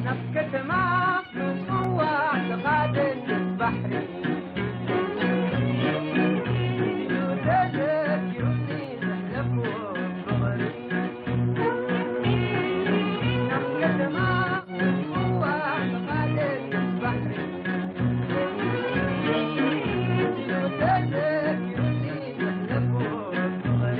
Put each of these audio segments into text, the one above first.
ናብ ከተማ ምጽዋዕ ዝኻደኒ ባሕሪ፣ ኢሉ ተዘኪሩኒ ዘሕለፍዎ ፍቕሪ። ናብ ከተማ ምጽዋዕ ዝኻደኒ ባሕሪ፣ ኢሉ ተዘኪሩኒ ዘሕለፍዎ ፍቕሪ።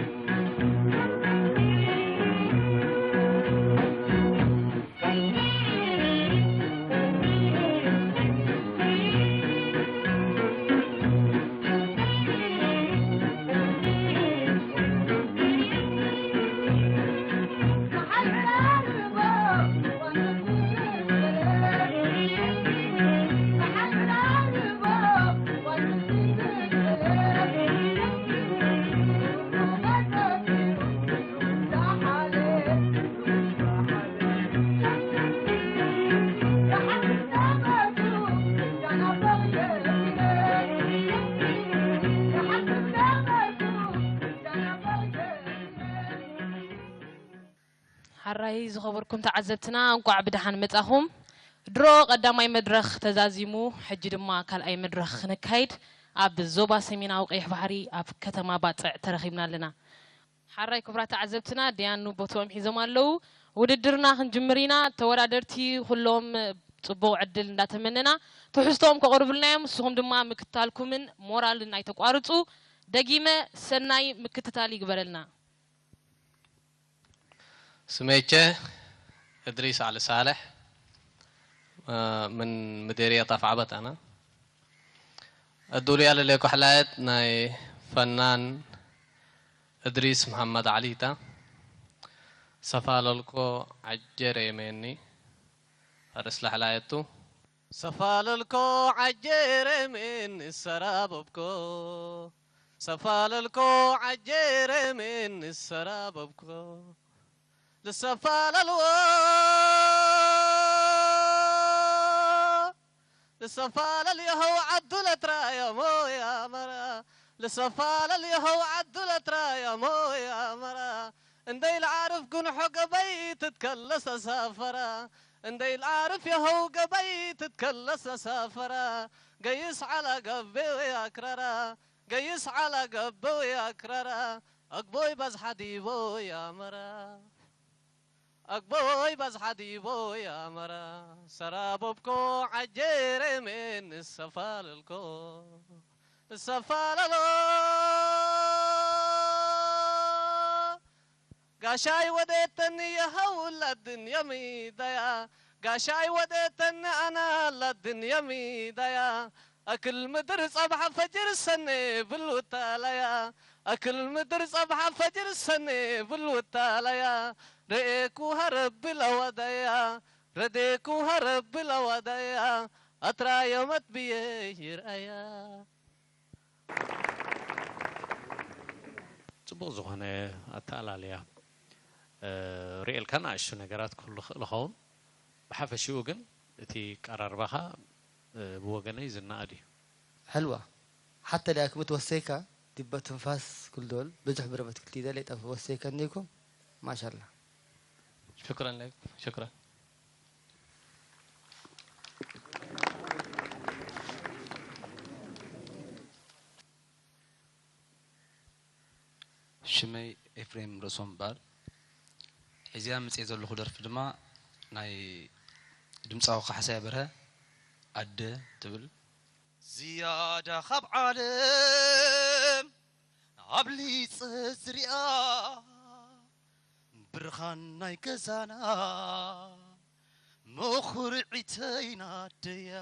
ሓራይ ዝኸበርኩም ተዓዘብትና፣ እንቋዕ ብደሓን መጻኹም። ድሮ ቀዳማይ መድረኽ ተዛዚሙ፣ ሕጂ ድማ ካልኣይ መድረኽ ክነካይድ ኣብ ዞባ ሰሜናዊ ቀይሕ ባሕሪ ኣብ ከተማ ባጽዕ ተረኺብና ኣለና። ሓራይ ክቡራት ተዓዘብትና፣ ደያኑ ቦትኦም ሒዞም ኣለዉ። ውድድርና ክንጅምር ኢና። ተወዳደርቲ ኩሎም ጽቡቕ ዕድል እንዳተመነና፣ ትሕዝቶኦም ከቕርቡልና እዮም። ንስኹም ድማ ምክትታልኩምን ሞራልን ኣይተቋርጹ። ደጊመ ሰናይ ምክትታል ይግበረልና። ስሜቼ እድሪስ ዓሊ ሳልሕ፣ እ፣ ምን ምዴርየት ኣፍዓበት ኣና። እዱልያ ለሌኮ ሕላየት ናይ ፈናን እድሪስ መሓመድ ዓሊታ። ሰፋለልኮ ዓጀር የሜኒ። ፈርስ ለሕላየቱ። ሰፋለልኮ ዓጀር የሜኒ ሰራበብኮ። ሰፋለልኮ ዓጀር የሜኒ ሰራበብኮ። ልሰፋለልዎ ልሰፋለል የኸው ዓዱ ለትራየሞ ያመራ። ልሰፋለል የኸው ዓዱ ለትራየሞ ያመራ። እንደይ ልዓርፍ ጉንሖ ገበይ ትትከለስ ተሳፈራ። እንደይ ልዓርፍ የኸው ገበይ ትትከለስ ተሳፈራ። ገይስ ዓላ ገቤ ወይ ኣክራራ። ገይስ ዓላ ገቤ ወይ ኣክራራ። ኣግቦይ በዝሓ ዲቦ ያመራ። ኣግቦይ ባዝሓ ዲቦ ያመራ። ሰራቦብኮ ዓጀረ ሜን ንሰፋለልኮ ንሰፋለሎ። ጋሻይ ወዴተኒ የኸውላ ድንያ ሚዳያ። ጋሻይ ወዴተኒ ኣና ላ ድንያ ሚዳያ። ኣክል ምድር ጸብሓ ፈጅር ሰኔ ብልውታላያ። ኣክል ምድር ጸብሓ ፈጅር ሰኔ ብልውታላያ። ረኤኩ ሃረብ ለዋዳያ። ረዴኩ ሃረብ ለዋዳያ። ኣትራዮመት ብየ ይርኣያ። ጽቡቕ ዝኾነ ኣተኣላልያ። እ፣ ርእየልካ ንኣሽቱ ነገራት ክህሉ ይኽእል ይኸውን። ብሓፈሽኡ ግን እቲ ቀራርባኻ፣ እ፣ ብወገነይ ዝነኣድ እዩ። ሕልዋ ሓተ ሊኣክብት ወሰይካ ዲበ ትንፋስ ክልዶል ብዙሕ ብረበት ክልቲ ደለ ጠፍ ወሰይካ እንዲኩም ማሻላ شكرا لك شكرا ሽመይ ኤፍሬም ርእሶም ይበሃል። ሒዝያ መፅየ ዘለኹ ደርፊ ድማ ናይ ድምፃዊ ካሕሳይ በርሀ ኣደ ትብል። ዝያዳ ካብ ዓለም ኣብሊፀ ዝሪኣ ብርሃን ናይ ገዛና መኹርዒተይ ናደያ።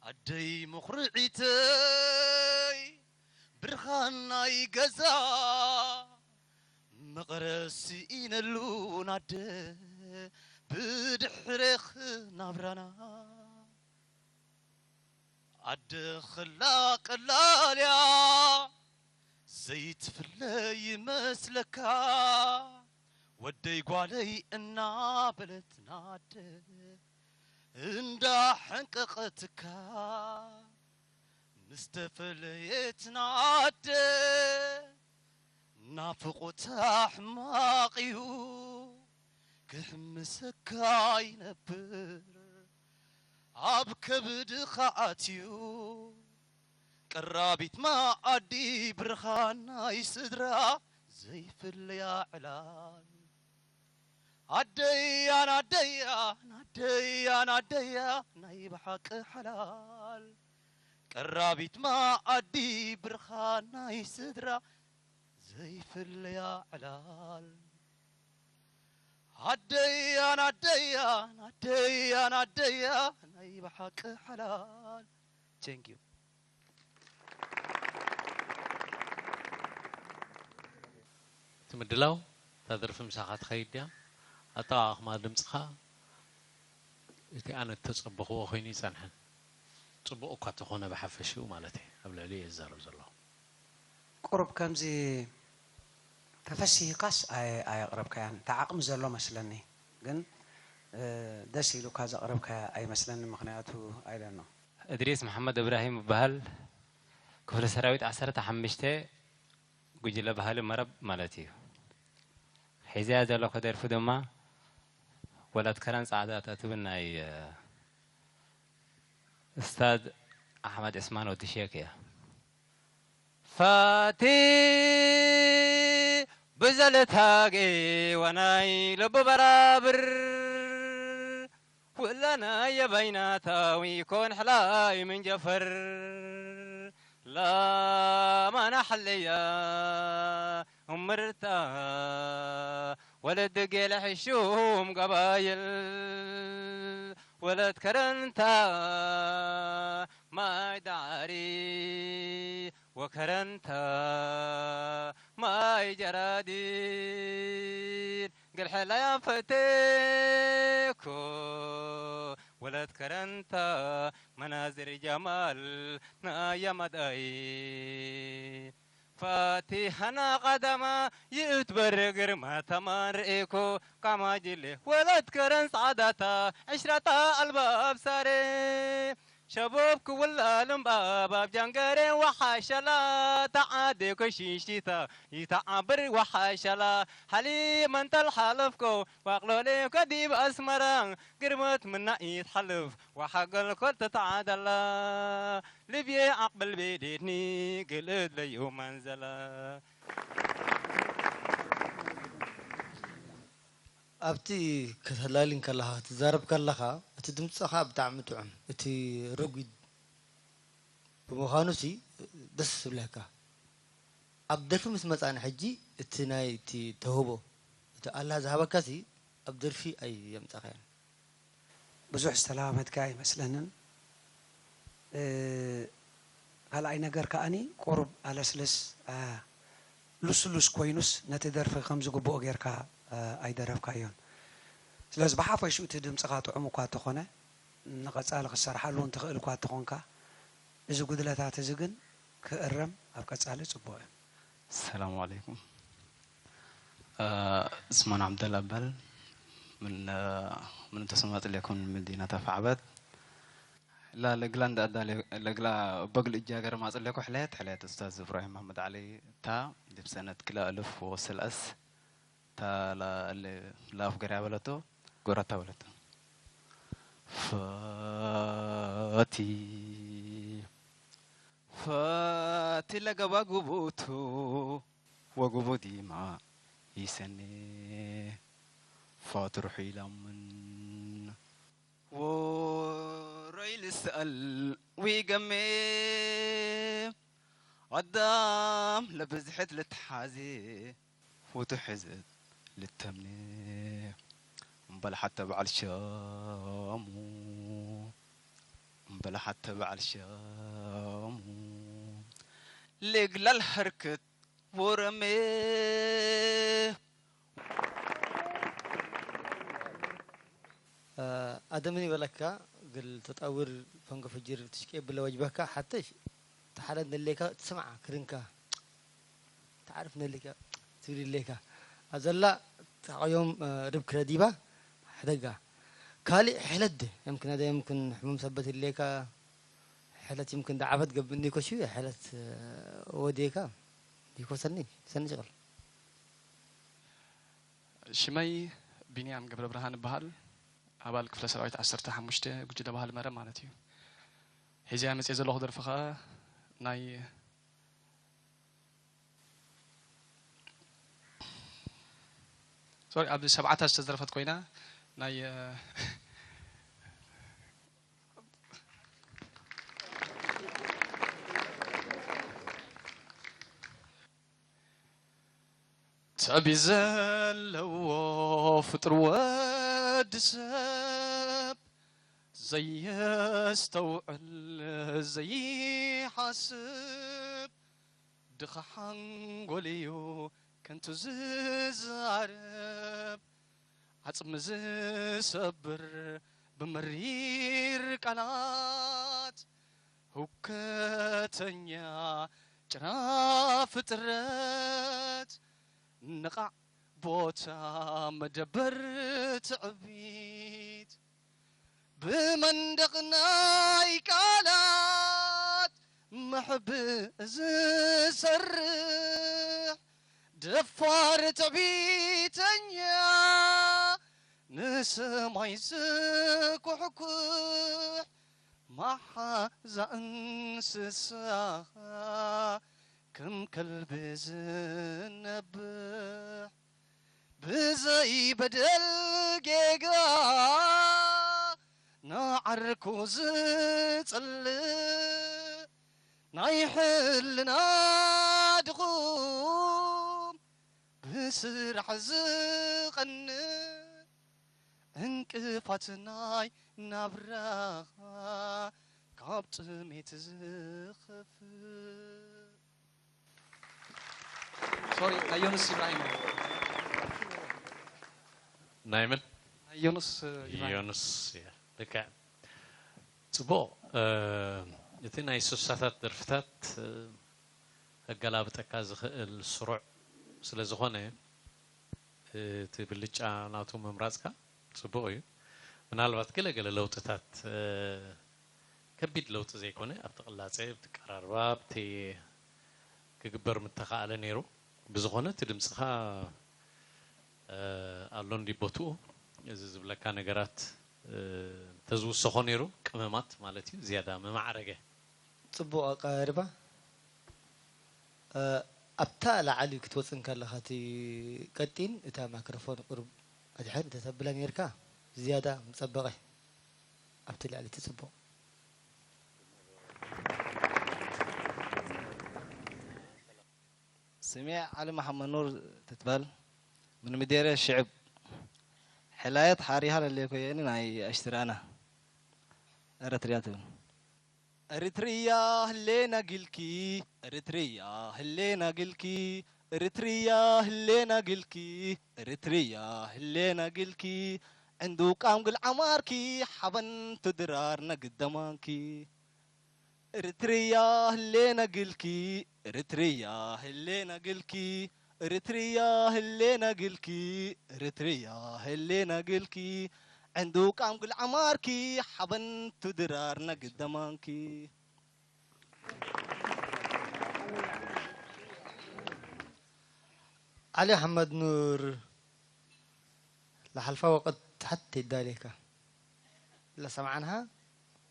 ኣደ ኣደይ ምኹርዒተይ ብርሃን ናይ ገዛ መቐረት ስኢነሉ ናደ ብድሕሬኽ ናብራና ኣደ ኸላ ቀላልያ ዘይትፍለ ይመስለካ ወደይ ጓለይ እናበለት ናደ እንዳሐንቀቐትካ ምስ ተፈለየት ናደ ናፍቖታ ሕማቕ እዩ ክሕምሰካ ይነብር ኣብ ከብድኻ ኣትዩ ቀራቢት መኣዲ ብርሃን ናይ ስድራ ዘይፍለያ ዕላል ኣደያን ኣደያን ኣደያን ኣደያ ናይ ብሓቂ ሓላል ቀራቢት መኣዲ ብርሃን ናይ ስድራ ዘይፍለያ ዕላል ኣደያን ኣደያን ኣደያን ኣደያ ናይ ብሓቂ ሓላል Thank you። እቲ ምድላው እታ ደርፊ ምሳኻ ትኸይድ ድያ? ኣጠቓቕማ ድምፅኻ እቲ ኣነ እተፀበኽዎ ኮይኑ ይፀንሐን ፅቡቕ እኳ ተኾነ ብሓፈሽኡ ማለት እየ ኣብ ልዕሊኡ እየ ዝዛረብ ዘለኹ። ቁሩብ ከምዚ ተፈሲህካስ ኣየቕረብካያን እታ ዓቕሚ ዘሎ መስለኒ ግን ደስ ኢሉካ ዘቕረብካያ ኣይመስለኒ ምኽንያቱ I don't know። እድሪስ መሓመድ እብራሂም እበሃል። ክፍለ ሰራዊት ዓሰርተ ሓሙሽተ ጉጅለ ባህሊ መረብ ማለት እዩ። ሒዘያ ዘለኹ ደርፊ ድማ ወላት ከረን ፃዕዳታ ትብል ናይ እስታዝ ኣሕመድ ዑስማን ወዲ ሼክ እያ። ፋቲ ብዘለታ ጌዋናይ ልቡ በራብር ውላና የባይናታዊ ኮን ሕላይ ምን ጀፈር ላማና ሐለያ እምርታ ወለድ ጌለ ሕሹም ገባይል ወለት ከረንታ ማይ ዳዕሪ ወከረንታ ማይ ጀራዲን ገልሐላያ ፈቴኮ ወለት ከረንታ መናዝር ጀማል ናያ መዳይ ፋቲሐና ቀዳማ ይእትበር ግርማ ተማን ርኤኮ ቃማጅሌ ወለት ከረን ጻዕዳታ ዕሽራታ ኣልባብ ሳሬ ሸቦብ ክውላል እምባብ ኣብ ጃንገሬ ወሓሸላ ተዓዴ ኮሽሽቲታ ይተዓብር ወሓሸላ ሓሊ መንተል ሓለፍኮ ዋቕሎሌ ከዲብ ኣስመራ ግርመት ምና ይትሓልፍ ወሓገል ኮል ተተዓደላ ልብየ ዓቕብል ቤዴድኒ ግልእድ ለዩ መንዘላ ኣብቲ ከተላሊ እንከለኻ ክትዛረብ ከለኻ እቲ ድምፅኻ ብጣዕሚ ጥዑም እቲ ረጒድ ብምዃኑ ሲ ደስ ዝብለካ ኣብ ደርፊ ምስ መፃና ሕጂ እቲ ናይ እቲ ተውህቦ እቲ ኣላህ ዝሃበካ ሲ ኣብ ደርፊ ኣይ የምፃኻዮን ብዙሕ ዝተለማመድካ ኣይመስለንን። ካልኣይ ነገር ከኣኒ ቁሩብ ኣለስልስ ልስሉስ ኮይኑስ ነቲ ደርፊ ከም ዝግብኦ ጌርካ ኣይደረፍካዮን። ስለዚ ብሓፈሽኡ እቲ ድምፅኻ ጥዑም እኳ እንተኾነ ንቐፃሊ ክትሰርሓሉ እውን ትኽእል እኳ እንተኾንካ እዚ ጉድለታት እዚ ግን ክእረም ኣብ ቀፃሊ ፅቡቕ እዩ። ሰላሙ ዓለይኩም። እስማን ዓብደላ እባል። من من تسمى لكم من مدينة فعبد. لا لقلا دا دا لقلا بقل إجا غير ما أصل لكم حليت حليت أستاذ إبراهيم محمد علي تا دي بسنة كلا ألف وسلأس تا لا لا أفقر عبلتو قرأت عبلتو. فاتي Fati lagaba gubutu wagubu dima isene fatu ruhi lamun woroy lisal wigame adam labizhet lithazi futu hizit litamne mbal hatta ba'al shamu በላሓተ በዓል ሸሙ ልግላል ህርክት ወረሜ። ኣደምን ይበለካ ግል ተጣውር ፈንጎ ፍጅር ትሽቄ ብለ ወጅበካ ሓተሽ ተሓለ ንሌካ ትስምዓ ክርንካ ተዓርፍ ነሊካ ትብል ሌካ ኣዘላ ታቆዮም ርብ ክረዲባ ሕደጋ ካሊእ ሕለት ድ የምክን ኣደ የምክን ሕሙም ሰበት ሌካ ሕለት ይምክን ዳዓፈት ገብኒ ኮሽ ሕለት ወዴካ ይኮሰኒ ሰኒ ጭቕል ሽመይ ቢንያም ገብረብርሃን እበሃል። ኣባል ክፍለ ሰራዊት ዓሰርተ ሓሙሽተ ጉጅለ ባህሊ መረብ ማለት እዩ። ሒዘያ መፅየ ዘለኹ ደርፊ ኸዓ ናይ ሶሪ ኣብ ሰብዓታት ዝተደረፈት ኮይና ናይ ትዕቢት ዘለዎ ፍጡር ወዲ ሰብ ዘየስተውዕል ዘይሓስብ ድኻ ሓንጎል እዩ ከንቱ ዝዛረብ ዓጽሚ ዝሰብር ብመሪር ቃላት ህውከተኛ ጭራ ፍጥረት ንቓዕ ቦታ መደበር ትዕቢት ብመንደቕ ናይ ቃላት መሕብእ ዝሰርሕ ደፋር ትዕቢተኛ ንሰማይ ዝኩሕኩሕ መሓዛ እንስሳ ከም ከልቢ ዝነብሕ ብዘይ በደል ጌጋ ንዓርኩ ዝጸልእ ናይ ሕልና ድኹም ብስራሕ ዝቐንእ ዕንቅፋት ናይ ናብራኻ ካብ ጥሜት ዝኸፍእ ሶሪ ናይ ዮኑስ ኢብራሂም ናይ መን ናይ ዮኑስ ኢብራሂም ዮኑስ እያ ልክዕ ጽቡቕ እቲ ናይ ስሳታት ደርፍታት ከገላብጠካ ዝኽእል ስሩዕ ስለ ዝኾነ እቲ ብልጫ ናቱ ምምራጽካ ጽቡቕ እዩ ምናልባት ገለ ገለ ለውጥታት ከቢድ ለውጢ ዘይኮነ ኣብቲ ቅላጼ ኣብቲ ቀራርባ ኣብቲ ክግበር ምተኻእለ ነይሩ ብዝኾነ እቲ ድምፅኻ ኣሎ እንዲ ቦትኡ እዚ ዝብለካ ነገራት ተዝውሰኾ ነይሩ ቅመማት ማለት እዩ ዝያዳ ምማዕረገ ጽቡቕ ኣቀራርባ ኣብታ ላዕሊ ክትወፅእ እንከለኻ እቲ ቀጢን እታ ማክሮፎን ቁሩብ ኣድሕር እንተተብላ ነይርካ ዝያዳ ምፀበቐ ኣብቲ ልዕሊ እቲ ፅቡቕ ስሜ ዓሊ መሓመድ ኑር ትትበል ምን ምዴረ ሽዕብ ሕላየት ሓሪሃ ለሌኮ የእኒ ናይ ኣሽትራና ኤረትርያ ትብል። Eritrea hellena gilki Eritrea hellena gilki Eritrea hellena gilki Eritrea hellena gilki ዕንዱ ቃም ግል ዓማርኪ ሓበን ትድራር ነግደማንኪ Eritrea hellena gilki Eritrea hellena gilki Eritrea hellena gilki Eritrea hellena gilki ዕንዱ ቃም ግል ዓማርኪ ሓበን ትድራር ነግደማንኪ ዓሊ ኣሕመድ ኑር ለሓልፋ ወቐት ሓቲ ይዳሌካ ለሰምዓንሃ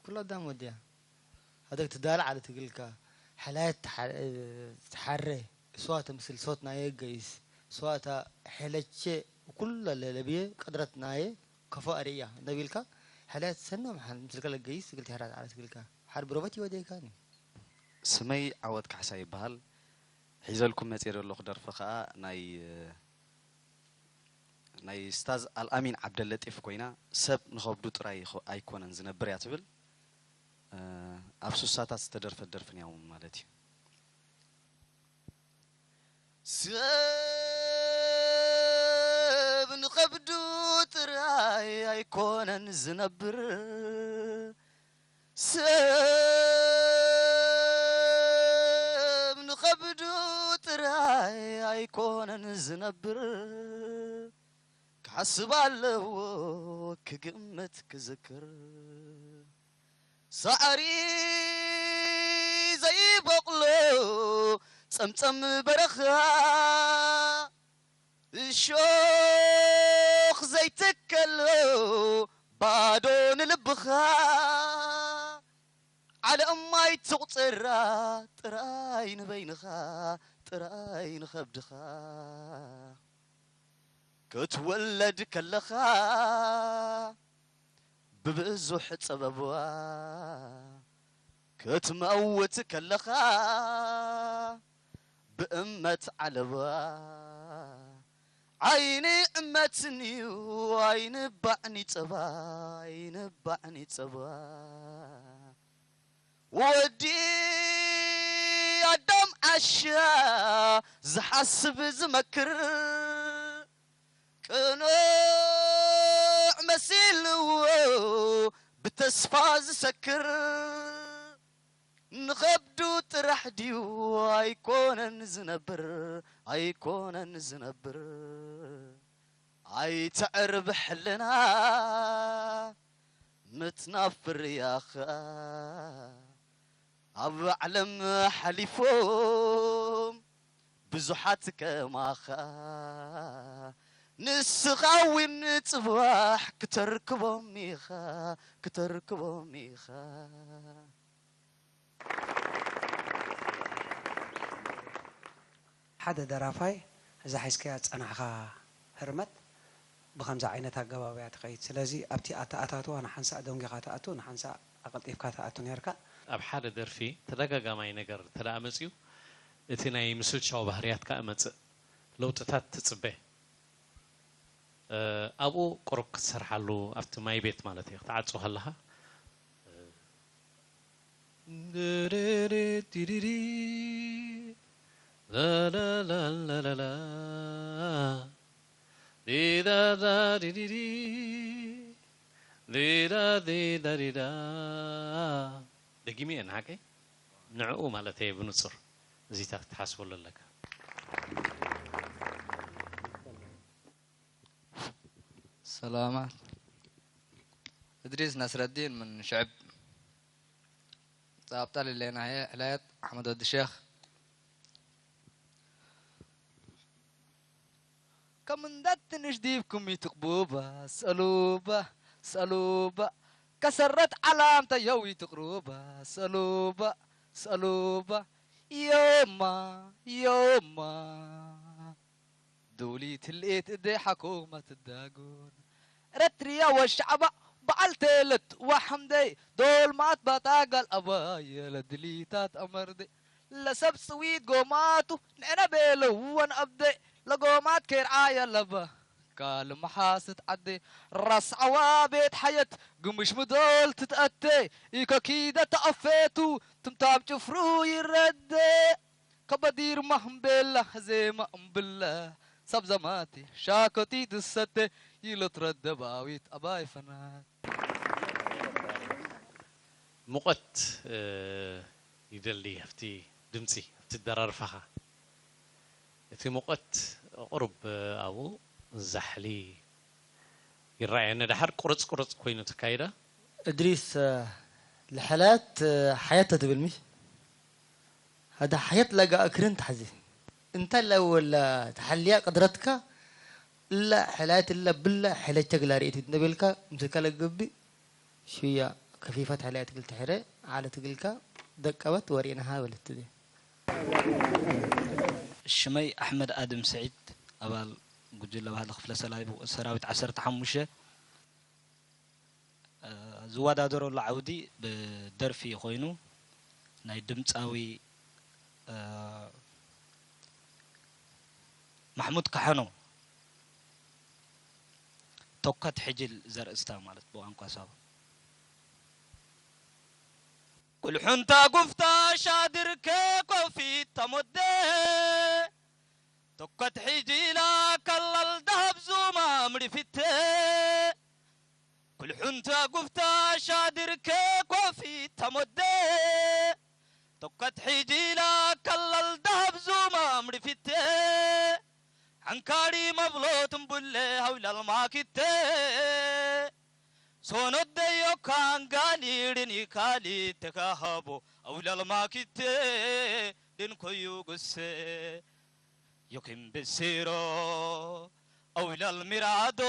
ኩሉ ኣዳም ወዲያ ሃደግ ትዳለ ዓሊ ትግልካ ሓላየት ትሓረ እሷ ተምስል ሶት ናየ ገይስ እሷ እታ ሐለቼ ኩሉ ለለብየ ቀድረት ናየ ከፎ ኣርእያ ነቢልካ ሕለት ሰኖም ሓን ምስልከ ለገይስ እግል ትሕራት ዓለት እግልካ ሓር ብሮበት ይወደይካ ኒ ስመይ ዓወት ካሕሳ ይበሃል። ሒዘልኩም መፅየ ዘለኹ ደርፊ ከዓ ናይ ናይ ስታዝ ኣልኣሚን ዓብደለጢፍ ኮይና ሰብ ንኸብዱ ጥራይ ኣይኮነን ዝነብር እያ ትብል። ኣብ ሱሳታት ዝተደርፈት ደርፊ ንያ ማለት እዩ። ሰብ ንኸብዱ ጥራይ ኣይኮነን ዝነብር፣ ሰብ ንኸብዱ ጥራይ ኣይኮነን ዝነብር፣ ክሓስብ ኣለዎ ክግምት ክዝክር። ሳዕሪ ዘይበቕሎ ጸምጸም በረኻ፣ እሾኽ ዘይትከሎ ባዶ ንልብኻ። ዓለም ኣይትቑጸራ ጥራይ ንበይንኻ፣ ጥራይ ንኸብድኻ። ክትወለድ ከለኻ ብብዙሕ ጸበብዋ፣ ክትመውት ከለኻ ብእመት ዓለብዋ። ዓይኒ እመትን እዩ ኣይንባዕኒ ጸባ፣ ኣይንባዕኒ ጸባ። ወዲ ኣዳም ዓሻ ዝሓስብ ዝመክር፣ ቅኑዕ መሲልዎ ብተስፋ ዝሰክር፣ ንኸብዱ ጥራሕ ድዩ ኣይኮነን ዝነብር፣ ኣይኮነን ዝነብር። ኣይተዕርብ ሕልና ምትናፍር ያኻ፣ ኣብ ዓለም ሓሊፎም ብዙሓት ከማኻ። ንስኻ እውን ጽባሕ ክተርክቦም ኢኻ፣ ክተርክቦም ኢኻ። ሓደ ደራፋይ እዛ ሒዝካያ ዝጸናሕካ ህርመት ብኸምዚ ዓይነት ኣገባብ እያ ትኸይድ። ስለዚ ኣብቲ ኣተኣታትዋ ንሓንሳእ ደንጒኻ ትኣቱ፣ ንሓንሳእ ኣቐልጢፍካ ትኣቱ ኔርካ። ኣብ ሓደ ደርፊ ተደጋጋማይ ነገር እንተ ደኣ መጺኡ፣ እቲ ናይ ምስልቻው ባህርያት ከኣ እመጽእ፣ ለውጥታት ትጽበ። እ፣ ኣብኡ ቁሩብ ክትሰርሓሉ፣ ኣብቲ ማይ ቤት ማለት እየ፣ ክትዓጹ ከለኻ፣ ድርርርርርሪ፣ ላላላላላላ፣ ዲዳዳ ዲዲዲ፣ ዲዳ ዲዳ ዲዳ። ደጊመ እየ ንሓቀይ፣ ንዕኡ ማለት እየ ብንጹር። እዚታት ክትሓስበሉ ኣለካ። ሰላማት። እድሪስ ነስረዲን ምን ሽዕብ ጻብጣ ልሌና ህየ ሕላየት ኣሕመድ ወዲ ሼኽ። ከም እንዳት ትንሽ ዲብኩም ይትቕቡባ፣ ስእሉባ፣ ስእሉባ። ከሰረት ዓላምታ የው ይትቕሩባ፣ ስእሉባ፣ ስእሉባ። ዮማ፣ ዮማ። ዱሊት ህልኤት እደ ሓኮማ ትዳጎን። ኤረትርያ ወሻዕባ በዓል ተለት ወሐምደይ ዶልማት ባታ ጋል ኣባየ ለድሊታት ኣመርደ ለሰብ ጽዊት ጎማቱ ንዕነ ቤለ ወን ኣብደ ለጎማት ከይርዓየ ለባ ካል መሓስት ዓደ ራስ ዓዋ ቤት ሓየት ግምሽ ምዶል ትትኣተ ኢኮ ኪደ ተኣፌቱ ትምታም ጭፍሩ ይረደ ከበዲር ማህምቤላ ዜማ እምብላ ሳብ ዘማቲ ሻኮቲ ትሰተ ይሎት ረደባዊት ኣባይ ፈናት። ሙቐት ይደሊ ኣብቲ ድምፂ ኣብቲ ኣደራርፋኻ እቲ ሙቐት ቁሩብ ኣብኡ ዛሕሊ ይረኣየኒ ደሓር ቁርፅ ቁርፅ ኮይኑ ትካይዳ። እድሪስ ለሐላያት ሐያት ተትብል ምሽ ሀደ ሐያት ለጋ እክርን ተሐዚ እንተ ለወላ ተሐልያ ቅድረትካ እላ ሐላያት እላ ብላ ሐለቸ ግላ ርእየት እንደ ቤልካ ምስልካ ለገብእ ሹያ ከፊፈት ሐላያት ግል ተሐረ ዓለት ግልካ ደቀበት ወርኤናሃ በለት እዚኣ። ሽመይ ኣሕመድ ኣድም ስዒድ ኣባል ጉጅለ ባህሊ ክፍለ ሰራዊት ዓሰርተ ሓሙሽተ ዝወዳደረሉ ዓውዲ ብደርፊ ኮይኑ ናይ ድምፃዊ ማሕሙድ ካሕኖ ቶከት ሕጅል ዘርእስታ ማለት ብቋንቋ ሳባ ኩልሑንታ ጉፍታ ሻድርከ ኮፊት ተሞደ። ተኳት ሒጂ ኢላ ካላል ዳሃብ ዙማ ምሪፊተ። ኩልሑንታ ጉፍታ ሻድርከ ኮፊት ተሞደ። ተኳት ሒጂ ኢላ ካላል ዳሃብ ዙማ ምሪፊተ። ሓንካሪ መብሎት እምቡለ ሃውላል ማኪተ። ሶኖደዮ ካንጋሊርን ይካሊ ተካሃቦ ኣውላል ማኪቴ ድንኮዩ ጉሴ ዮኪም ብሲሮ ኣውላል ሚራዶ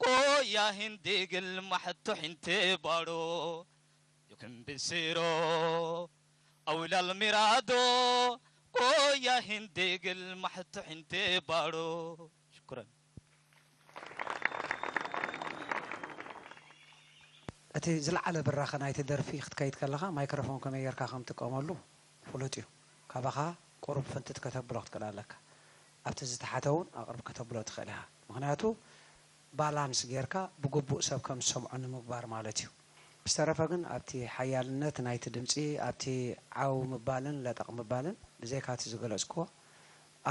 ቆያ ሂንዲግል ማሕቶ ሒንቴ ባሮ ዮኪም ብሲሮ ኣውላል ሚራዶ ቆያ ሂንዲግል ማሕቶ ሒንቴ ባሮ ሽኩረን። እቲ ዝለዓለ ብራኸ ናይቲ ደርፊ ክትከይድ ከለኻ ማይክሮፎን ከመይ ጌርካ ከም ትጥቀመሉ ፍሉጥ እዩ። ካባኻ ቁሩብ ፍንትት ከተብሎ ክትክእል ኣለካ። ኣብቲ ዝተሓተ እውን ኣቕርብ ከተብሎ ትኽእል ኢኻ። ምኽንያቱ ባላንስ ጌርካ ብግቡእ ሰብ ከም ዝሰምዖ ንምግባር ማለት እዩ። ብዝተረፈ ግን ኣብቲ ሓያልነት ናይቲ ድምፂ ኣብቲ ዓው ምባልን ለጠቕ ምባልን ብዘይካ እቲ ዝገለፅክዎ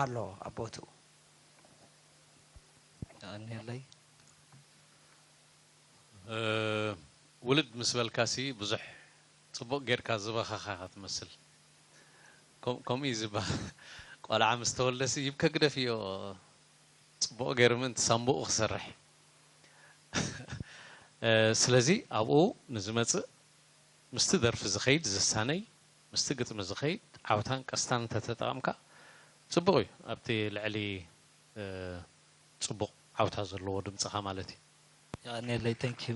ኣሎ ኣብ ቦትኡ። የቐንየለይ። ውልድ ምስ በልካሲ ብዙሕ ፅቡቕ ጌርካ ዝበኸኻ ኢኻ ትመስል። ከምኡ እዩ ዝበሃል። ቆልዓ ምስ ተወልደሲ ይብከ ግደፍዮ፣ ፅቡቕ ገይሩ ምእንቲ ሳምቡኡ ክሰርሕ። ስለዚ ኣብኡ ንዝመፅእ ምስቲ ደርፊ ዝኸይድ ዝሳነይ፣ ምስቲ ግጥሚ ዝኸይድ ዓውታን ቀስታን እንተተጠቐምካ ፅቡቕ እዩ። ኣብቲ ልዕሊ ፅቡቕ ዓውታ ዘለዎ ድምፅኻ ማለት እዩ። የቐንየለይ። Thank you።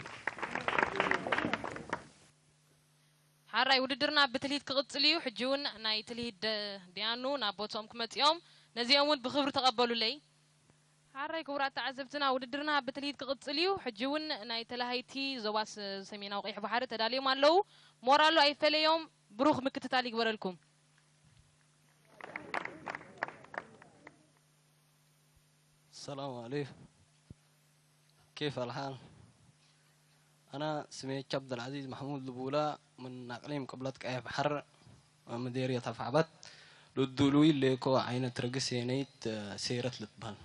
ሓራይ ውድድርና ብትልሂት ክቕጽል እዩ። ሕጂ እውን ናይ ትልሂት ደ- ደያኑ ናብ ቦትኦም ክመጽኡ እዮም። ነዚኦም እውን ብኽብሪ ተቐበሉለይ። ሓራይ ክቡራት ተዓዘብትና ውድድርና ብትልሂት ክቕጽል እዩ። ሕጂ እውን ናይ ተላሃይቲ ዞባ ስ- ሰሜናዊ ቀይሕ ባሕሪ ተዳልዮም ኣለዉ። ሞራሉ ኣይፈለዮም። ብሩኽ ምክትታል ይግበረልኩም። السلام عليكم. كيف الحال؟ أنا سميتش عبد العزيز محمود لبولا من أقليم قبلة قاية بحر، مديرية أفعبت. لدولوي ليكو عينة رقص ينيت سيرة لتبان.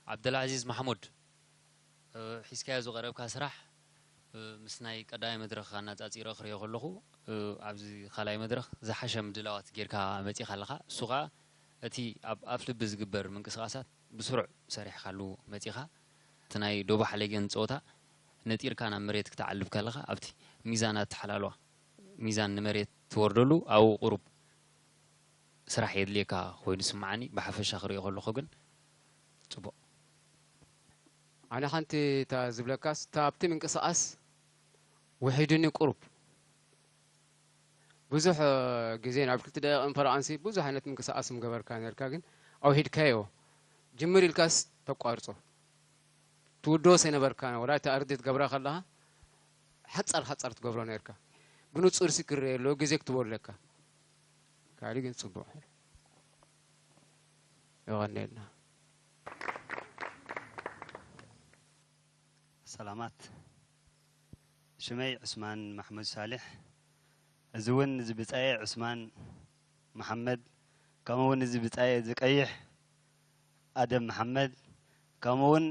ዓብደልዓዚዝ ማሕሙድ፣ ሒዝካዮ ዝቐረብካ ስራሕ ምስ ናይ ቀዳማይ መድረኽ ኣነፃፂረ ክሪኦ ከለኹ ኣብዚ ካልኣይ መድረኽ ዝሓሸ ምድላዋት ጌርካ መፂእኻ ኣለኻ። እሱ ከዓ እቲ ኣብ ኣፍ ልቢ ዝግበር ምንቅስቓሳት ብስሩዕ ሰሪሕካሉ መፂእኻ። እቲ ናይ ዶባሕ ሌጀንድ ፀወታ ነጢርካ ናብ መሬት ክትዓልብ ከለኻ ኣብቲ ሚዛን ኣተሓላልዋ፣ ሚዛን ንመሬት ትወርደሉ ኣብኡ ቁሩብ ስራሕ የድልየካ ኮይኑ ስምዓኒ። ብሓፈሻ ክሪኦ ከለኹ ግን ጽቡቕ። ኣነ ሓንቲ እታ ዝብለካስ፣ እታ ኣብቲ ምንቅስቓስ ውሒዱኒ ቁሩብ። ብዙሕ ግዜ ናብ ክልተ ደቂቕ እንፈረቓንሲ ብዙሕ ዓይነት ምንቅስቓስ ምገበርካ ነርካ፣ ግን ኣውሒድካዮ። ጅምር ኢልካስ ተቋርጾ። ትውድኦ ሰይነበርካ፣ ወላ እቲ ኣርድእት ገብራ ከለኻ ሓጻር ሓጻር ትገብሮ ነርካ። ብንጹር ሲ ክረአ ኣለዎ፣ ግዜ ክትቦ ኣለካ። ካልእ ግን ጽቡቕ። የቐንየልና። ሰላማት። ሽመይ ዑስማን ማሕሙድ ሳልሕ። እዚ እውን እዚ ብጻየ ዑስማን መሓመድ፣ ከምኡ እውን እዚ ብጻየ እዚ ቀይሕ ኣደም መሓመድ፣ ከምኡ እውን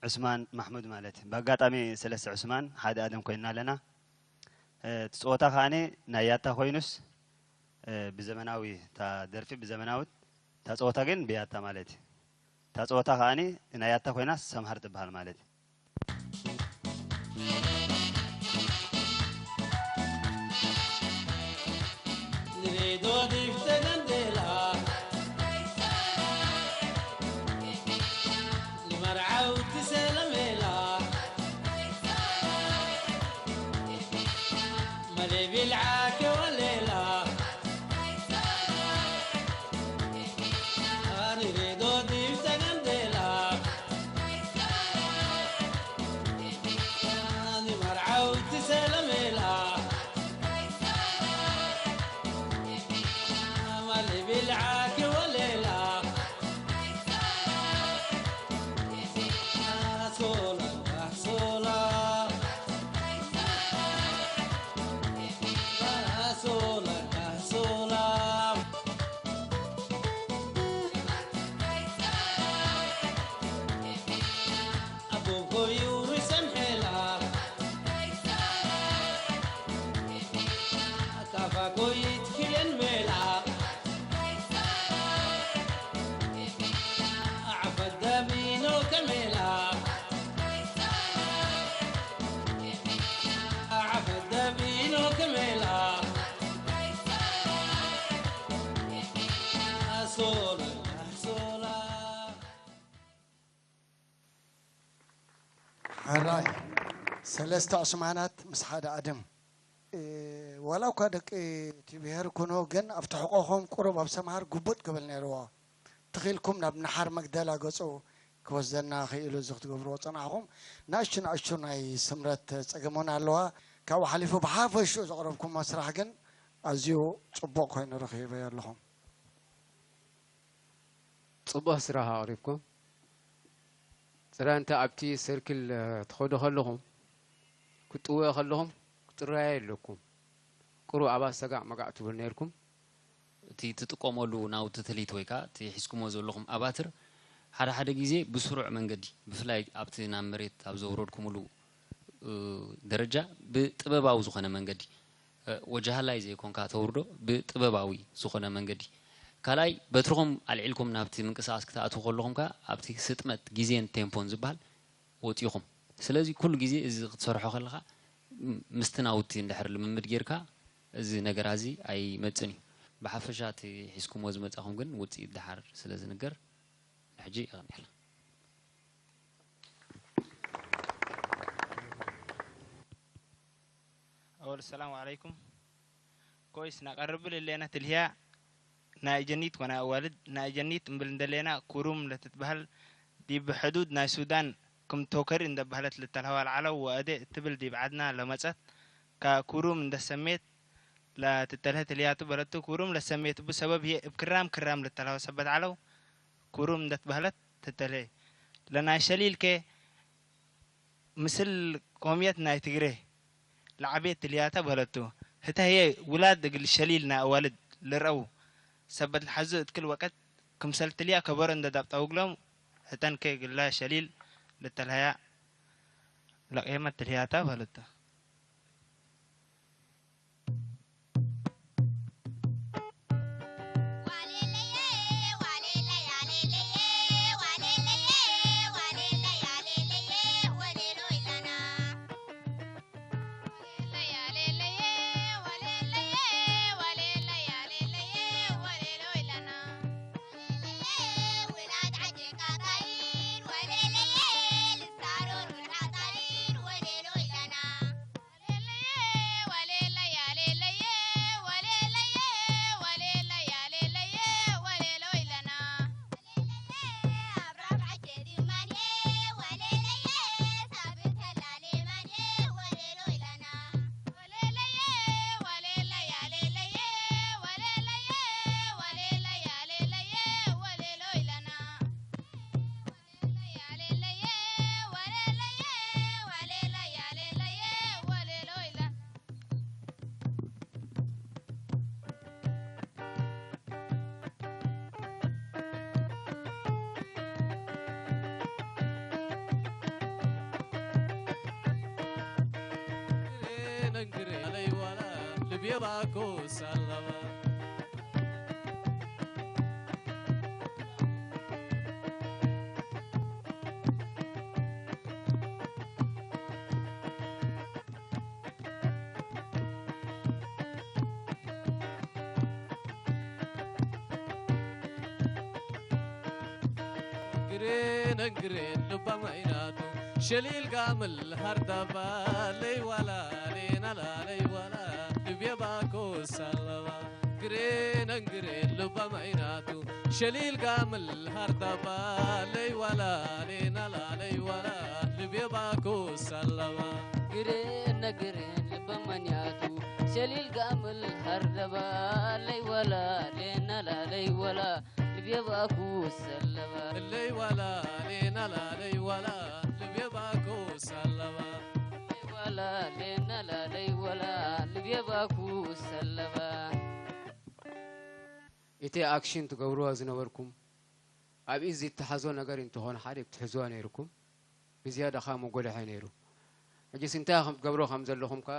ዑስማን ማሕሙድ ማለት እዩ። ብኣጋጣሚ ሰለስተ ዑስማን ሓደ ኣደም ኮይንና ኣለና። እ፣ እቲ ጸወታ ከኣኒ ናይ ያታ ኮይኑስ፣ እ፣ ብዘመናዊ፣ እታ ደርፊ ብዘመናዊት፣ እታ ጸወታ ግን ብያታ ማለት እዩ። እታ ጸወታ ከኣኒ ናይ ያታ ኮይናስ ሰምሃር ትበሃል ማለት እዩ። ንሬዶ ዲፍተ ጋንዴላ፣ ንመርዓውቲ ሰለሜላ፣ መሌ ቢልዓ ከወሌላ፣ ንሬዶ ዲፍተ ጋንዴላ፣ ንመርዓውቲ ሰለሜላ፣ መሌ ቢልዓ ከወሌላ፣ ሶላ፣ ሶላ፣ ሶላ፣ ሶላ። ኣቦ ጎዩ ርሰን ሄላ፣ ካፋ ጎይት ክየን ሜላ፣ ዓፈት ደቢኖ ከሜላ፣ ዓፈት ደቢኖ ከሜላ፣ ሶላ፣ ሶላ። ሕራይ፣ ሰለስተ ዑስማናት ምስ ሓደ ኣደም። እ፣ ዋላ እኳ ደቂ እቲ ብሄር ኩኑ፣ ግን ኣብቲ ሕቖኹም ቁሩብ ኣብ ሰምሃር ጉቡጥ ክብል ነይርዎ። ትኺልኩም ናብ ንሓር መግደላ ገጹ ክወስደና ክኢሉ እዚ ክትገብርዎ ጸናሕኹም። ንኣሽቱ ንኣሽቱ ናይ ስምረት ጸገም እውን ኣለዋ። ካብኡ ሓሊፉ ብሓፈሽኡ ዘቕረብኩሞ ስራሕ ግን ኣዝዩ ጽቡቕ ኮይኑ ረኺበዮ ኣለኹ። ጽቡቕ ስራሕ ኣቕሪብኩም። ጥራይ እንተ ኣብቲ ሰርክል፣ እ፣ ትኸዱ ከለኹም፣ ክትጥውዮ ከለኹም፣ ክትጥራየ ኣለኩም። ቁሩብ ኣባት ሰጋዕ መጋዕ ትብሉ ነይርኩም። እቲ ትጥቀመሉ ናውቲ ትልሂት ወይ ከኣ እቲ ሒዝኩሞ ዘለኹም ኣባትር፣ ሓደ ሓደ ግዜ ብስሩዕ መንገዲ፣ ብፍላይ ኣብቲ ናብ መሬት ኣብ ዘውረድኩምሉ፣ እ፣ ደረጃ፣ ብጥበባዊ ዝኾነ መንገዲ፣ እ፣ ወጃሃላይ ዘይኮንካ ተውርዶ፣ ብጥበባዊ ዝኾነ መንገዲ። ካልኣይ፣ በትርኹም ኣልዒልኩም ናብቲ ምንቅስቓስ ክትኣትዉ ከለኹም ከኣ፣ ኣብቲ ስጥመት ግዜን ቴምፖን ዝበሃል ወጺኹም። ስለዚ ኩሉ ግዜ እዚ ክትሰርሖ ከለኻ፣ ም-፣ ምስቲ ናውቲ እንድሕር ልምምድ ጌርካ፣ እዚ ነገራ እዚ ኣይመጽእን እዩ። ብሓፈሻ እቲ ሒዝኩሞ ዝመጻኹም ግን ውጽኢት ደሓር ስለ ዝንገር፣ ንሕጂ የቐንየልና። ኣወል ሰላም ዓለይኩም። ኮይስ ናቀርብል እሌና ትልህያ ናይ ጀኒት ወና ኣዋልድ ናይ ጀኒት እምብል እንደሌና ኩሩም ለትትበሃል ዲብ ሕዱድ ናይ ሱዳን ክም ቶከሪ እንደበሃለት ልተልሃዋ ለዓለው ወአደ እትብል ዲብ ዓድና ለመጸት ካ ኩሩም እንደሰሜት ለትተልሀ ትልያቱ በለቱ። ኩሩም ለሰሜት ቡ ሰበብ ህየ እብ ክራም ክራም ልተልሃወ ሰበት ዓለው ኩሩም እንደትበህለት ትተልሄ። ለናይ ሸሊል ከ ምስል ቆምየት ናይ ትግሬ ለዓቤት ትልያታ በህለቱ። ህተ ህየ ውላድ እግል ሸሊል ናይ አዋልድ ልርአው ሰበት ለሐዙ እት ክል ወቀት ክምሰል ትልያ ከበሮ እንደ ዳብጣው እግሎም ህተን ከ እግላ ሸሊል ልተልሀያ ለቄመት ትልያታ በህለቱ። እንግሬ ለይዋላ ልቤ ባኮ ሳላባ ግሬን እንግሬን ልባ ማይናቱ ሸሊል ጋምል ሃርዳባ ለይዋላ ሌናላ ለይዋላ ልቤ ባኮ ሳላባ ግሬን እንግሬን ልባ ማይናቱ ሸሊል ጋምል ሃርዳባ ለይዋላ ሌናላ ለይዋላ ልቤ ባኮ ሳላባ ግሬን ነግሬን ልባ ማንያቱ ሸሊል ጋምል ሃርዳባ ለይዋላ ሌናላ ለይዋላ ልቤ ባኩ ሰለባ ለይዋላ ሌናላ ለይዋላ ልቤ ባኮ ሳላባ ለይዋላ ሌናላ ለይዋላ ልቤ ባኩ ሰለባ። እቲ ኣክሽን ትገብርዋ ዝነበርኩም ኣብ ኢድ ዝተሓዞ ነገር እንተኾነ ሓደ ክትሕዝዋ ነይርኩም ብዝያዳ ከዓ መጎልሐ ነይሩ። ሕጂስ እንታይ ከም ትገብሮ ከም ዘለኹም ከዓ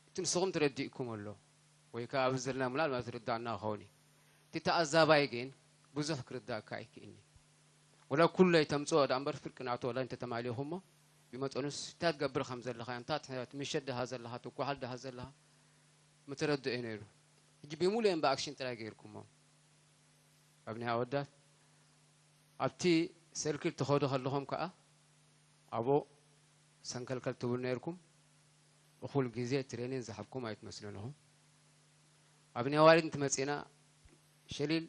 እቲ ንስኹም ተረዲእኩም ኣሎ ወይ ከዓ ኣብዚ ዘለና ምናልባት ዝርዳእና ክኸውን እዩ። እቲ ተኣዛባይ ግን ብዙሕ ክርዳእካ ኣይክእልኒ። ወላ ኩሉ ኣይተምፅኦ ዳ እምበር ፍርቂ ናቱ ወላ እንተተማሊኹሞ ብመጠኑስ እንታይ ትገብር ከም ዘለኻ እንታይ ምሸት ድሃ ዘለኻ ትጓሓል ድሃ ዘለኻ ምተረድኦ ነይሩ። ሕጂ ብምሉእን ብኣክሽን ጥራይ ገይርኩሞ። ኣብ ናይ ኣወዳት ኣብቲ ሰርክል ትኸዱ ከለኹም ከዓ ኣብኡ ሰንከልከል ትብሉ ነይርኩም። እኹል ግዜ ትሬኒን ዝሃብኩም ኣይትመስሉን ኢኹም። ኣብ ነዋሪት እንትመፂና ሸሊል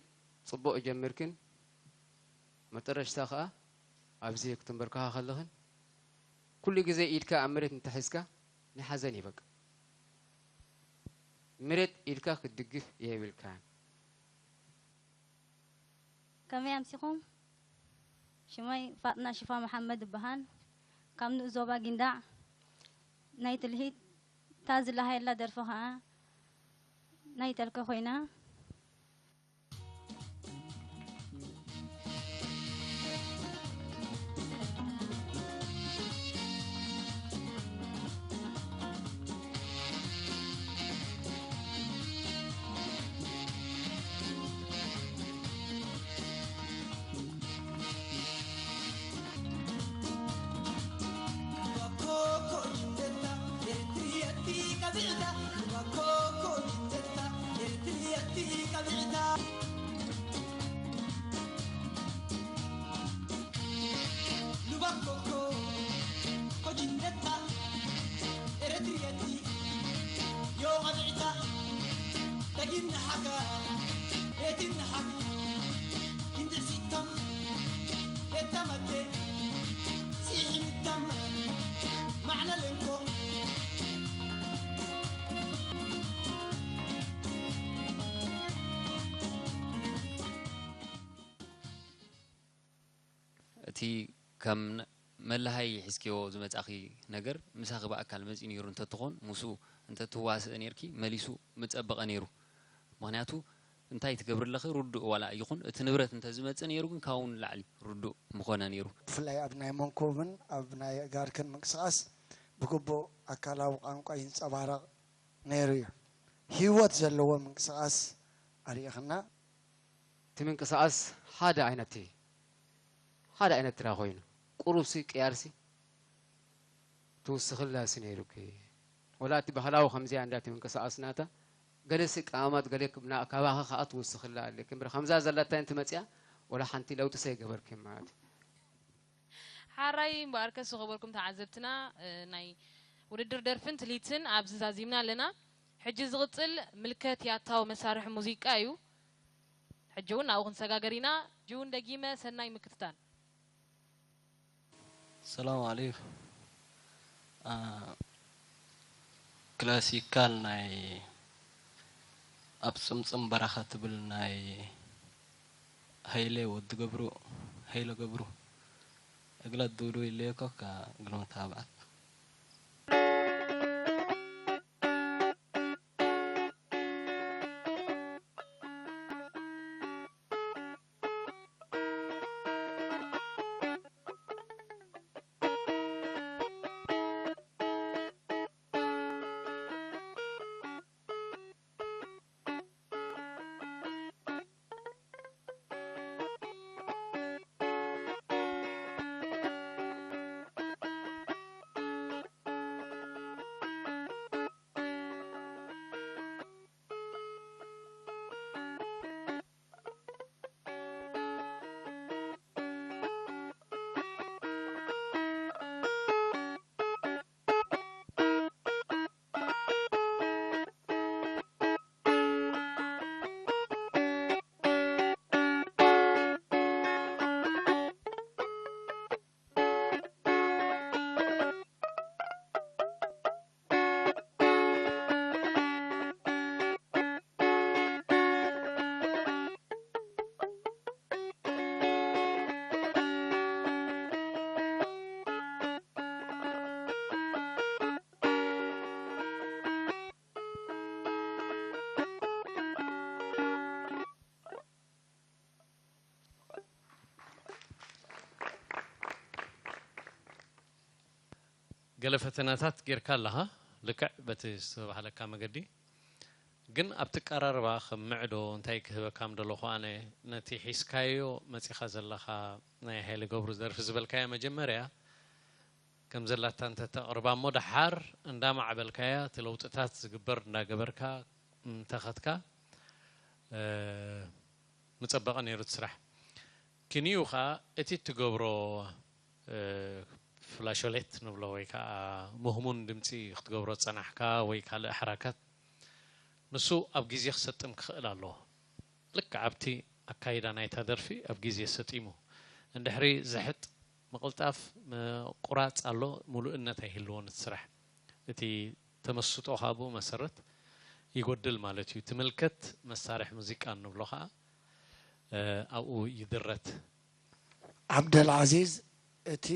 ፅቡቕ ጀሚርክን መጠረሽታ ከዓ ኣብዚ ክትንበርክኻ ከለኽን ኩሉ ግዜ ኢድካ ኣብ መሬት እንተሒዝካ ናይ ሓዘን እዩ በቃ። መሬት ኢድካ ክትድግፍ የብልካን። ከመይ ኣምሲኹም? ሽመይ ፋጥና ሽፋ መሓመድ እበሃል። ካብ ንኡስ ዞባ ጊንዳዕ ናይ ትልሂት እታ ዝለሃየላ ደርፊ ኸኣ ናይ ተልከ ኮይና። እቲ ከም መለሃይ ሒዝክዮ ዝመጻኺ ነገር ምሳኺ ብኣካል መጺኡ ነይሩ እንተትኾን ምስኡ እንተትዋስኢ ነይርኪ መሊሱ ምጸበቐ ነይሩ። ምኽንያቱ እንታይ ትገብሪ ኣለኺ ርዱእ ዋላ ይኹን እቲ ንብረት እንተዝመጽእ ነይሩ ግን ካብኡ ንላዕሊ ርዱእ ምኾነ ነይሩ። ብፍላይ ኣብ ናይ መንኮብን ኣብ ናይ ኣእጋርክን ምንቅስቓስ ብግቡእ ኣካላዊ ቋንቋ ይንጸባረቕ ነይሩ እዩ። ህይወት ዘለዎ ምንቅስቓስ ኣርኢኽና። እቲ ምንቅስቓስ ሓደ ዓይነት ሓደ ዓይነት ጥራይ ኮይኑ ቁሩብሲ ቅያርሲ ትውስኽላሲ ነይሩኪ። ወላ እቲ ባህላዊ ከምዚኣ እንዳ እቲ ምንቅስቓስ ናታ ገለሲ ቀማማት ገለ ክብና ካባኺ ከዓ ትውስኽላ ኣለኪ እምበር ከምዛ ዘላታ እንት መፅያ ወላ ሓንቲ ለውጢ ሰይገበርኪ ማለት እዩ። ሓራይ እምበኣርከስ ዝኸበርኩም ተዓዘብትና ናይ ውድድር ደርፍን ትልሂትን ኣብዚ ዛዚምና ኣለና። ሕጂ ዝቕጽል ምልከት ያታዊ መሳርሒ ሙዚቃ እዩ። ሕጂ እውን ናብኡ ክንሰጋገር ኢና። ሕጂ እውን ደጊመ ሰናይ ምክትታል። ሰላም ዓለይኩም። ክላሲካል ናይ ኣብ ጽምጽም በረኻ ትብል ናይ ሃይለ ወዲ ገብሩ ሃይለ ገብሩ እግለ ዱሉ ኢለየኮ ካ እግለ መታብዓት ገለ ፈተነታት ጌርካ ኣለኻ፣ ልክዕ በቲ ዝተባህለካ መገዲ። ግን ኣብቲ ቀራርባ ከም ምዕዶ እንታይ ክህበካ ምደለኹ ኣነ፣ ነቲ ሒዝካዮ መጺኻ ዘለኻ ናይ ሃይለ ገብሩ ደርፊ ዝበልካያ መጀመርያ ከም ዘላታ እንተተቕርባ እሞ፣ ደሓር እንዳማዕበልካያ፣ እቲ ለውጥታት ዝግበር እንዳገበርካ እንተኸድካ፣ እ፣ ምጸበቐ ነይሩ እቲ ስራሕ። ክንዩ ኸኣ እቲ እትገብሮ፣ እ፣ ፍላሾሌት ንብሎ ወይ ከኣ ምህሙን ድምጺ ክትገብሮ ዝጸናሕካ ወይ ካልእ ሓራካት፣ ንሱ ኣብ ግዜ ክሰጥም ክኽእል ኣለዎ። ልክዕ ኣብቲ ኣካይዳ ናይታ ደርፊ ኣብ ግዜ ሰጢሙ። እንድሕሪ ዝሕጥ ምቕልጣፍ፣ ምቁራጽ ኣሎ፣ ምሉእነት ኣይህልዎን እቲ ስራሕ። እቲ ተመስጦኻ ብኡ መሰረት ይጎድል ማለት እዩ። ትምልከት መሳርሒ ሙዚቃ እንብሎ ኸኣ፣ እ፣ ኣብኡ ይድረት። ዓብደልዓዚዝ፣ እቲ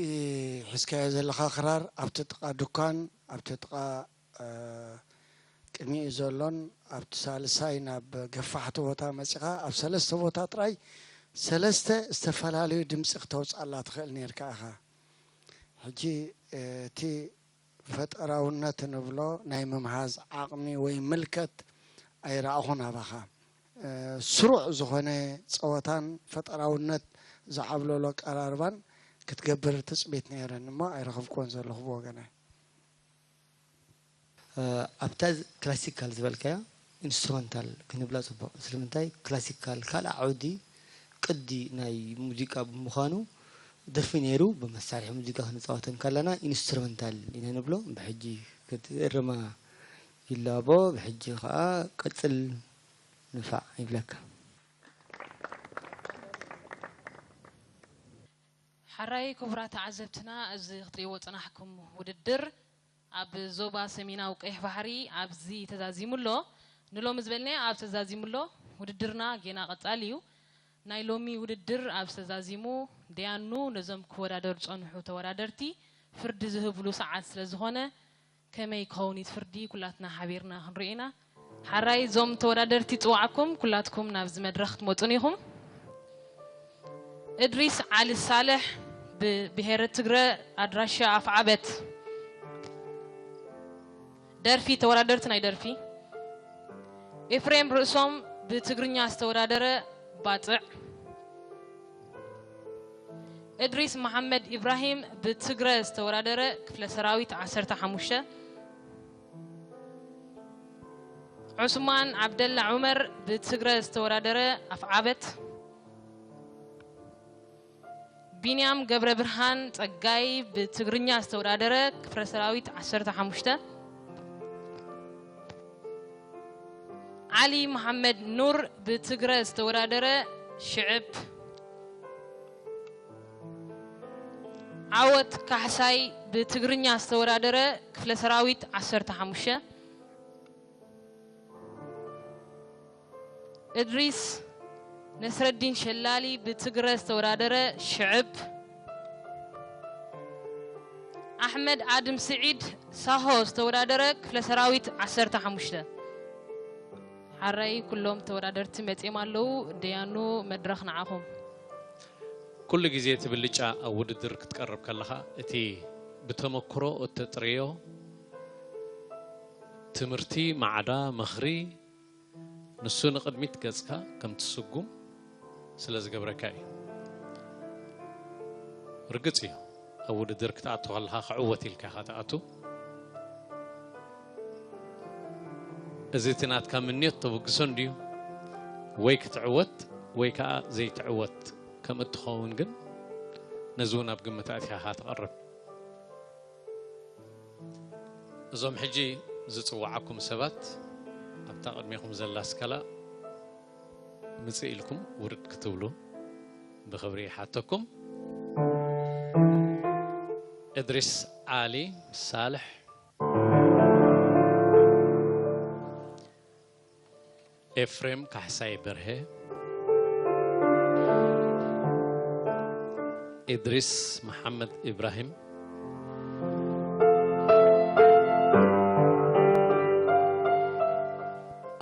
ሒዝካዮ ዘለኻ ክራር ኣብቲ ጥቓ ድኳን፣ ኣብቲ ጥቓ፣ እ፣ ቅድሚኡ ዘሎን ኣብቲ ሳልሳይ ናብ ገፋሕቲ ቦታ መጺኻ ኣብ ሰለስተ ቦታ ጥራይ ሰለስተ ዝተፈላለዩ ድምጺ ክተውጽኣላ ትኽእል ነይርካ ኢኻ። ሕጂ፣ እ፣ እቲ ፈጠራውነት ንብሎ ናይ ምምሃዝ ዓቕሚ ወይ ምልከት ኣይረኣኹን ኣባኻ። እ፣ ስሩዕ ዝኾነ ጸወታን ፈጠራውነት ዝዓብለሎ ኣቀራርባን ክትገብር ትጽቢት ነይረኒ እሞ ኣይረኸብኩዎን ዘለኹ ብወገነይ። እ፣ ኣብታ ዝ-፣ ክላሲካል ዝበልካያ ኢንስትሩመንታል ክንብላ ጽቡቕ። ስለምንታይ ክላሲካል ካልእ ዓውዲ ቅዲ ናይ ሙዚቃ ብምዃኑ ደርፊ ነይሩ፣ ብመሳርሒ ሙዚቃ ክንጻወት እንከለና ኢንስትሩመንታል ኢና ንብሎ። ብሕጂ ክትእርማ ይላቦ፣ ብሕጂ ከኣ ቀጽል ንፋዕ ይብለካ። ሓራይ ክቡራት ተዓዘብትና፣ እዚ ክትርእይዎ ጸናሕኩም ውድድር ኣብ ዞባ ሰሜናዊ ቀይሕ ባሕሪ ኣብዚ ተዛዚሙ ኣሎ። ንሎሚ ዝበልናዮ ኣብ ተዛዚሙ ኣሎ። ውድድርና ጌና ቀጻሊ እዩ። ናይ ሎሚ ውድድር ኣብ ተዛዚሙ ደያኑ ነዞም ክወዳደሩ ዝጸንሑ ተወዳደርቲ ፍርዲ ዝህብሉ ሰዓት ስለ ዝኾነ፣ ከመይ ክኸውን እዩ እቲ ፍርዲ? ኩላትና ሓቢርና ክንሪኦ ኢና። ሓራይ እዞም ተወዳደርቲ ይጽውዓኩም፣ ኩላትኩም ናብዚ መድረኽ ክትመጹን ኢኹም። እድሪስ ዓሊ ሳልሕ፣ ብብሄረ ትግረ፣ ኣድራሻ ኣፍዓበት። ደርፊ፣ ተወዳደርቲ ናይ ደርፊ። ኤፍሬም ርእሶም፣ ብትግርኛ ዝተወዳደረ ባጽዕ። እድሪስ መሓመድ ኢብራሂም፣ ብትግረ ዝተወዳደረ ክፍለ ሰራዊት ዓሰርተ ሓሙሽተ። ዑስማን ዓብደላ ዑመር፣ ብትግረ ዝተወዳደረ ኣፍዓበት። ቢንያም ገብረ ብርሃን ጸጋይ፣ ብትግርኛ ዝተወዳደረ ክፍለ ሰራዊት ዓሰርተ ሓሙሽተ። ዓሊ መሓመድ ኑር፣ ብትግረ ዝተወዳደረ ሽዕብ። ዓወት ካሕሳይ፣ ብትግርኛ ዝተወዳደረ ክፍለ ሰራዊት ዓሰርተ ሓሙሽተ። እድሪስ ነስረዲን ሸላሊ፣ ብትግረ ዝተወዳደረ ሽዕብ። ኣሕመድ ኣድም ስዒድ፣ ሳሆ ዝተወዳደረ ክፍለ ሰራዊት ዓሰርተ ሓሙሽተ። ሓራይ ኩሎም ተወዳደርቲ መጺኦም ኣለዉ። ደያኑ፣ መድረኽ ንዓኹም። ኩሉ ግዜ እቲ ብልጫ ኣብ ውድድር ክትቀርብ ከለኻ፣ እቲ ብተመክሮ እተጥርዮ ትምህርቲ፣ ማዕዳ፣ ምኽሪ፣ ንሱ ንቕድሚት ገጽካ ከም ትስጉም ስለ ዝገብረካ እዩ። ርግጽ እዩ፣ ኣብ ውድድር ክትኣቱ ከለኻ ክዕወት ኢልካ ኢኻ ትኣቱ። እዚ እቲ ናትካ ምንዮት ተበግሶ እንድዩ፣ ወይ ክትዕወት ወይ ከኣ ዘይትዕወት ከም እትኸውን ግን ነዚ እውን ኣብ ግምት ኣእቲኻ ኢኻ ትቐርብ። እዞም ሕጂ ዝጽውዓኩም ሰባት ኣብታ ቅድሜኹም ዘላ ስካላ ምጽእ ኢልኩም ውርድ ክትብሉ ብኽብሪ ይሓተኩም። እድሪስ ዓሊ ሳልሕ፣ ኤፍሬም ካሕሳይ በርሀ፣ ኢድሪስ መሓመድ ኢብራሂም።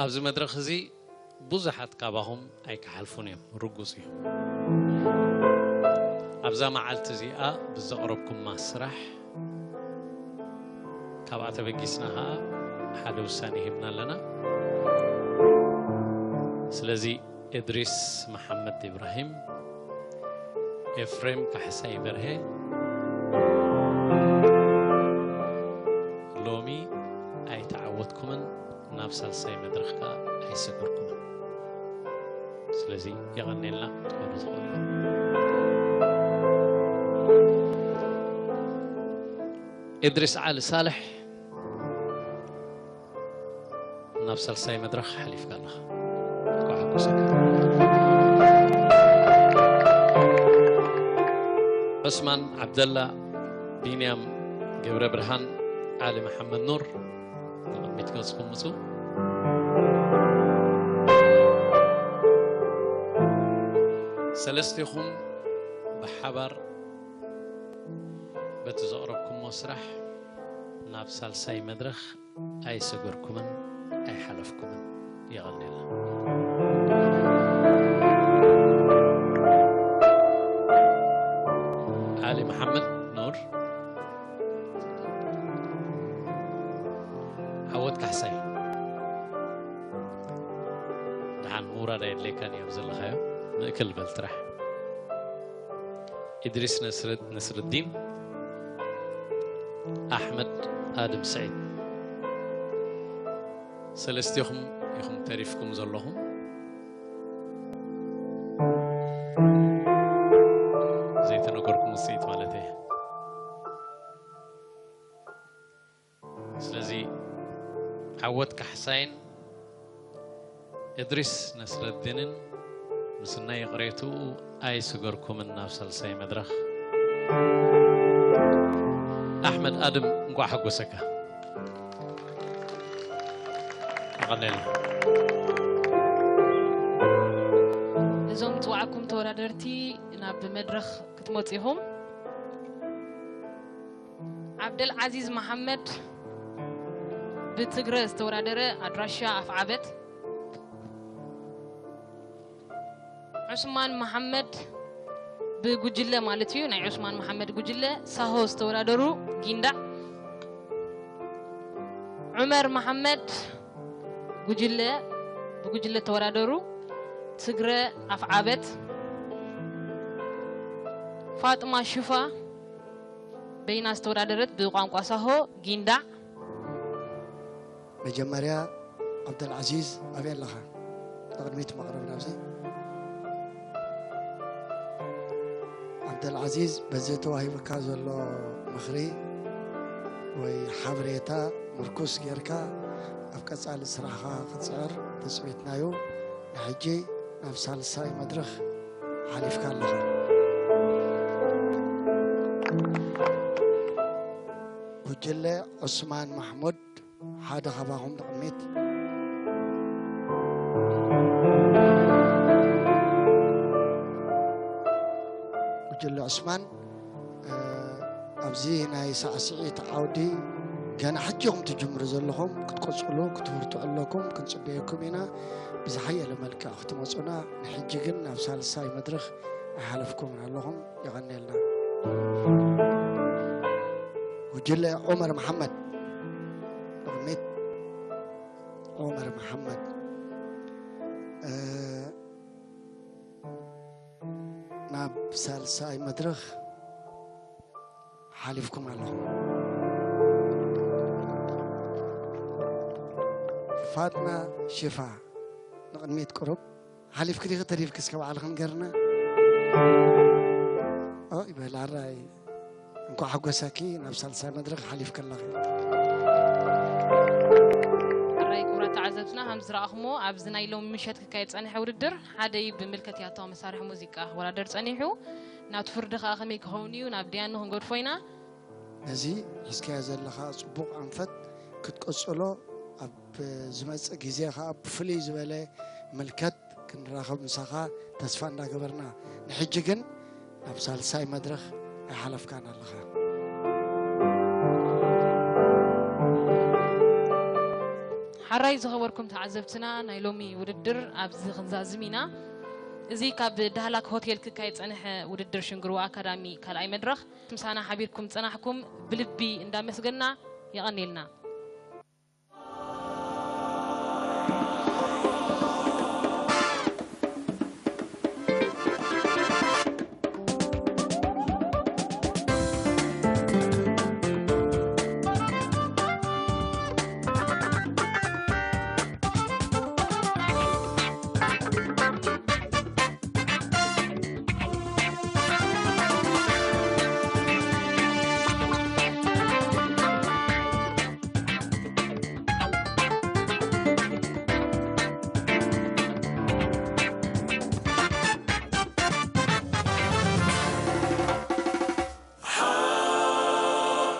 ኣብዚ መድረኽ እዚ ብዙሓት ካባኹም ኣይክሓልፉን እዮም፣ ርጉጽ እዩ። ኣብዛ መዓልቲ እዚኣ ብዘቕረብኩማ ስራሕ ካብኣ ተበጊስና ኸዓ ሓደ ውሳኔ ሂብና ኣለና። ስለዚ እድሪስ መሓመድ ኢብራሂም፣ ኤፍሬም ካሕሳይ በርሄ፣ ሎሚ ኣይተዓወትኩምን፣ ናብ ሳልሳይ መድረኽ ከኣ ኣይሰገርኩምን። ስለዚ የቐኔልና ክትኮኑ ትኽእሉ። እድሪስ ዓሊ ሳልሕ፣ ናብ ሳልሳይ መድረኽ ሓሊፍካ ኣለኻ። እንኳዕ ሓጎሰካ። ዑስማን ዓብደላ፣ ቢንያም ገብረ ብርሃን፣ ዓሊ መሓመድ ኑር፣ ንቕድሚት ገጽኩም ምጹ። ሰለስቴኹም ብሓባር በቲ ዘቕረብኩሞ ስራሕ ናብ ሳልሳይ መድረኽ ኣይሰገርኩምን ኣይሓለፍኩምን። የቐኔልና። ዓሊ መሓመድ ኑር፣ ዓወት ካሕሳይ። ደሓን ምውራድ ኣየድልየካን እዩ፣ ኣብ ዘለኻዮ ምእክል በል ጥራሕ። ኢድሪስ ነስር-፣ ነስርዲን፣ ኣሕመድ ኣድም ስዒድ። ሰለስቴኹም ኢኹም ተሪፍኩም ዘለኹም። ዘይተነገርኩም ውፅኢት ማለት እየ። ስለዚ ዓወት ካሕሳይን እድሪስ ነስረዲንን ምስናይ ይቕሬትኡ ኣይስገርኩምን ናብ ሳልሳይ መድረኽ። ኣሕመድ ኣድም እንቋዕ ሓጎሰካ። የቐኔልና። እዞም ዝፅዋዕኩም ተወዳደርቲ ናብ መድረኽ ክትመፁ ኢኹም። ዓብደልዓዚዝ መሓመድ ብትግረ ዝተወዳደረ፣ ኣድራሻ ኣፍዓበት። ዑስማን መሓመድ ብጉጅለ ማለት እዩ፣ ናይ ዑስማን መሓመድ ጉጅለ ሳሆ ዝተወዳደሩ፣ ጊንዳዕ። ዑመር መሓመድ ጉጅለ፣ ብጉጅለ ተወዳደሩ፣ ትግረ ኣፍዓበት። ፋጥማ ሽፋ በይና ዝተወዳደረት ብቋንቋ ሳሆ፣ ጊንዳዕ። መጀመርያ ዓብደልዓዚዝ ኣበይ ኣለኻ? ንቕድሚት መቕረብ ናብዚ። ዓብደልዓዚዝ፣ በዚ ተዋሂቡካ ዘሎ ምኽሪ ወይ ሓበሬታ ምርኩስ ጌርካ ኣብ ቀጻሊ ስራሕኻ ክትጽዕር ትጽቢትና እዩ። ንሕጂ ናብ ሳልሳይ መድረኽ ሓሊፍካ ኣለኻ። ጉጅለ ዑስማን ማሕሙድ ሓደ ካባኹም ንቕድሚት። ጉጅለ ዑስማን፣ እ፣ ኣብዚ ናይ ሳዕስዒት ዓውዲ ገና ሕጂ ኢኹም ትጅምሩ ዘለኹም፣ ክትቅጽሉ፣ ክትብርትዑ ኣለኩም፣ ክንጽበየኩም ኢና። ብዝሓየለ መልክዕ ክትመጹና፣ ንሕጂ ግን ናብ ሳልሳይ መድረኽ ኣይሓለፍኩምን ኣለኹም። የቐንየልና። ጉጅለ ዑመር መሓመድ፣ ቅድሚት ዑመር መሓመድ፣ እ፣ ናብ ሳልሳይ መድረኽ ሓሊፍኩም ኣለኹም። ፋጥና ሽፋ፣ ንቕድሚት ቁሩብ። ሓሊፍኪ ዲኺ ተሪፍኪ እስከ ባዕልኺ ንገርና። ኦ፣ ይበል ኣራይ። እንኳዕ ሓጎሰኪ፣ ናብ ሳልሳይ መድረኽ ሓሊፍኪ ኣለኺ። ኣራይ ክቡራት ተዓዘብትና፣ ከም ዝረኣኹሞ ኣብዚ ናይ ሎሚ ምሸት ክካየድ ጸኒሐ ውድድር፣ ሓደ እዩ ብምልከት ያታዊ መሳርሒ ሙዚቃ ክወዳደር ጸኒሑ። ናቱ ፍርዲ ከኣ ከመይ ክኸውን እዩ፣ ናብ ደያኑ ክንገድፎ ኢና። ነዚ ሒዝካዮ ዘለኻ ጽቡቕ ኣንፈት ክትቅጽሎ፣ ኣብ ዝመጽእ ግዜ ከኣ ብፍልይ ዝበለ ምልከት ክንራኸብ ምሳኻ ተስፋ እንዳገበርና፣ ንሕጂ ግን ናብ ሳልሳይ መድረኽ ኣይሓለፍካን ኣለኻ። ሓራይ ዝኸበርኩም ተዓዘብትና፣ ናይ ሎሚ ውድድር ኣብዚ ክንዛዝም ኢና። እዚ ካብ ዳህላክ ሆቴል ክካየድ ጸንሐ ውድድር ሽንግርዋ ኣካዳሚ ካልኣይ መድረኽ። ምሳና ሓቢርኩም ጸናሕኩም ብልቢ እንዳመስገና፣ የቐኒልና።